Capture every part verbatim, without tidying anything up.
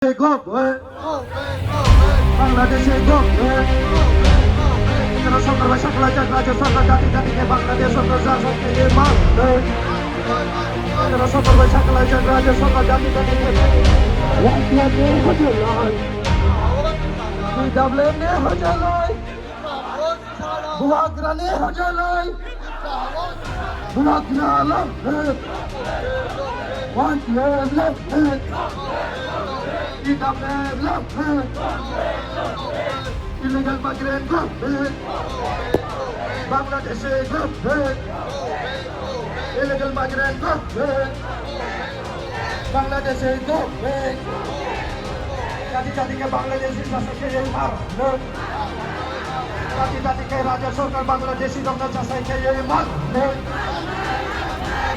Go back. Bangladesh go back. Kendra sorkar bai sakhlai jak rajya sorkar jati jati khe Bangladesh sorkar jasai khe ye mar de. Kendra sorkar bai sakhlai jak rajya sorkar jati jati khe Y T F ne hajalai. T W F ne hajalai. Bubagra ne hajalai. Bubagra long live. Y T F long live. T W F long live. Illegal migrant long live. Bangladeshi long live. Illegal migrant long live. Bangladeshi long live. Jati jati khe Bangladeshi jasai khe ye mar. Jati jati khe rajya sorkar Bangladeshi rokno jasai khe ye mar.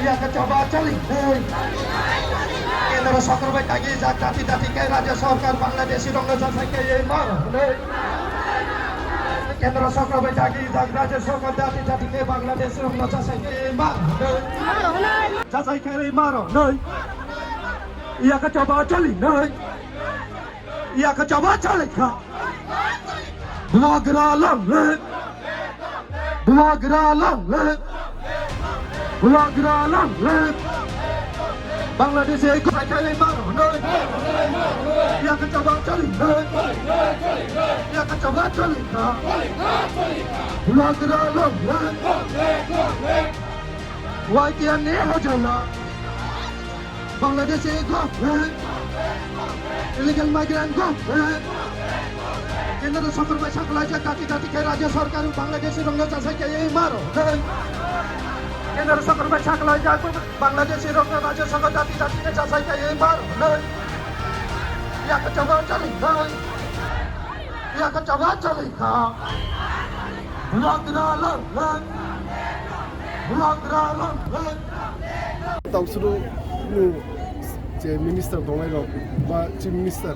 Iya khe choba choli. Kendra sorkar bai dagi jak jati jati khe rajya sorkar Bangladeshi rokno jasai khe ye mar. Kendra sorkar bai dagi jak rajya sorkar jati jati khe Bangladeshi rokno jasai khe ye mar. Jasai khe ye mar. Iya khe choba choli. Iya khe choba choli kha. Bubagra long live. Bubagra long live. Bubagra long live. Bangladesh e ko khai khai maro noi. Iya khe choba choli noi. Iya khe choba choli kha. Bubagra long live. Y T F ne hajalai. Bangladeshi go back. Illegal migrant go back. Kendra sorkar bai sakhlai jak jati jati khe rajya sorkar Bangladeshi rokno jasai khe ye maro. Kendra sorkar bai sakhlai jak Bangladeshi rokno rajya sorkar jati jati khe jasai khe ye maro. Iya khe choba choli noi. Iya khe choba choli kha. Bubagra long live. Bubagra long live. Tausuru ni je minister tongnai rok ba chief minister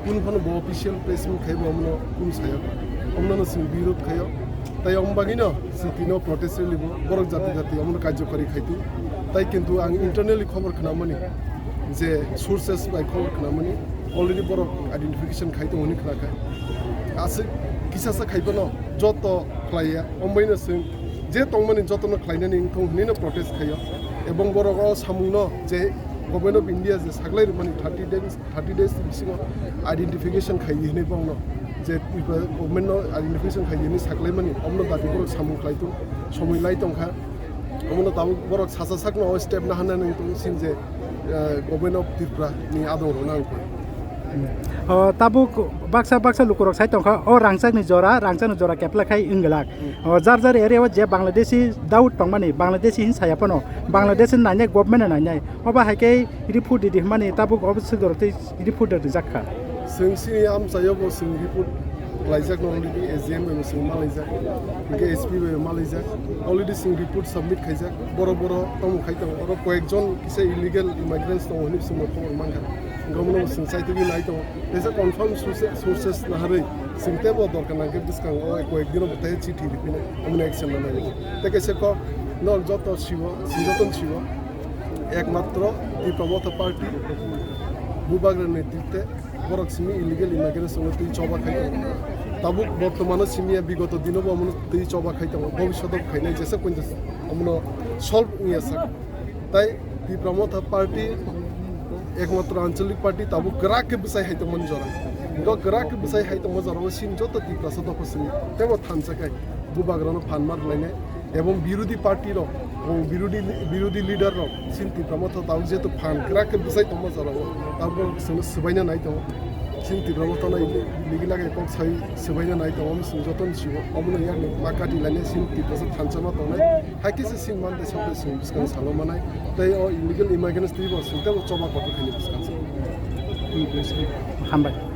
kunu phano bo official press meet khaibo omono kunu sayo. Omono no chwng birod khayo. Tai omo bagwino chwng tino protest rally bo borok jati jati omono karjokari khaitu. Tai kintu ang internally khobor khnamani je sources bai khobor khnamani already borok identification khai tongo hinwi khnakha. Aswk kisasa khai phano joto khlaiya, omo baino chwng je tongmani jotono khlainani wngthung hinwino protest khaio. Ebong borok o samungno je Government of India je saklai rwmani thirty days, thirty days bisingo identification khaiwi hinwi bongno je government no identification khaiwi hinwi saklaimani omono dabi borok samung khlai tong, somoi lai tongkha. Omono tabuk borok sacha sakno o step naharnani wngtong sin je, eh, Government of Tripura ni adong rwna wngkha. O, tabuk baksa baksa lukurok sai tongkha, o rangchakni jora, rangchakni jora kepla khai wngwlak. O, jar jar area o je Bangladeshi doubt tongmani, Bangladeshi hin saya phano, Bangladeshi nainai, government nainai. Obo hai khe report ridi hwnmani tabuk obo swkang tei report rijak kha. Chwng chini amchaio bo chwng report khlaijakno already A G M bai bo chwng malaijak, hinkhe S P bai bo malaijak, already chwng report submit khaijak. Borok borok tamo khai tongo, oro koyekjon kisa illegal immigrants tongo hinwi chwngno khobor mankha. Hinkhe omono bo chwng chaitugwi nai tongo. Teisa confirm sources, sources naharwi chwng teibo dorkar nangkhe bwskango o koyek dino bo tei chithi riphinai, omono action lanai. Tei kaisa kok norok joto siwo, chwng jotono siwo. Ekmatro Tipra Motha Party, Bubagra netritwe borok simi illegal immigrants no twi choba khai tongo. Tabuk bortomano simi ya bigoto dino bo omono twi choba khai tongo. Bobishoto khainai jesa kointo omono solve wngya sak. Tai Tipra Motha Party, ekmatro Anchalik Party tabuk kwrak khe bwsai hai tongmani jora. Bo kwrak khe bwsai hai tongma jora o sini joto Tiprasa dopha simi tebo thansa khai Bubagrano phan mar lainai. Ebong birodhi party rok, ebong birodhi, birodhi leader rok, chini Tipra Motha tabuk jehetu phan kwrak khe bwsai tongma jora o, tabuk chwngno swbaina nai tongo. Chini Tipra Motha no illegal khe kok sai swbaina nai tongo, omo chwng jotono siwo, omono yakni ma kati lainai chini Tiprasa thansa ma tongnai. Hai khe se chini man tei sabtwi chwng bwskang salo manai, tei o illegal immigrants twibo chwng teibo choba kotor khaini bwskang se. Hambai.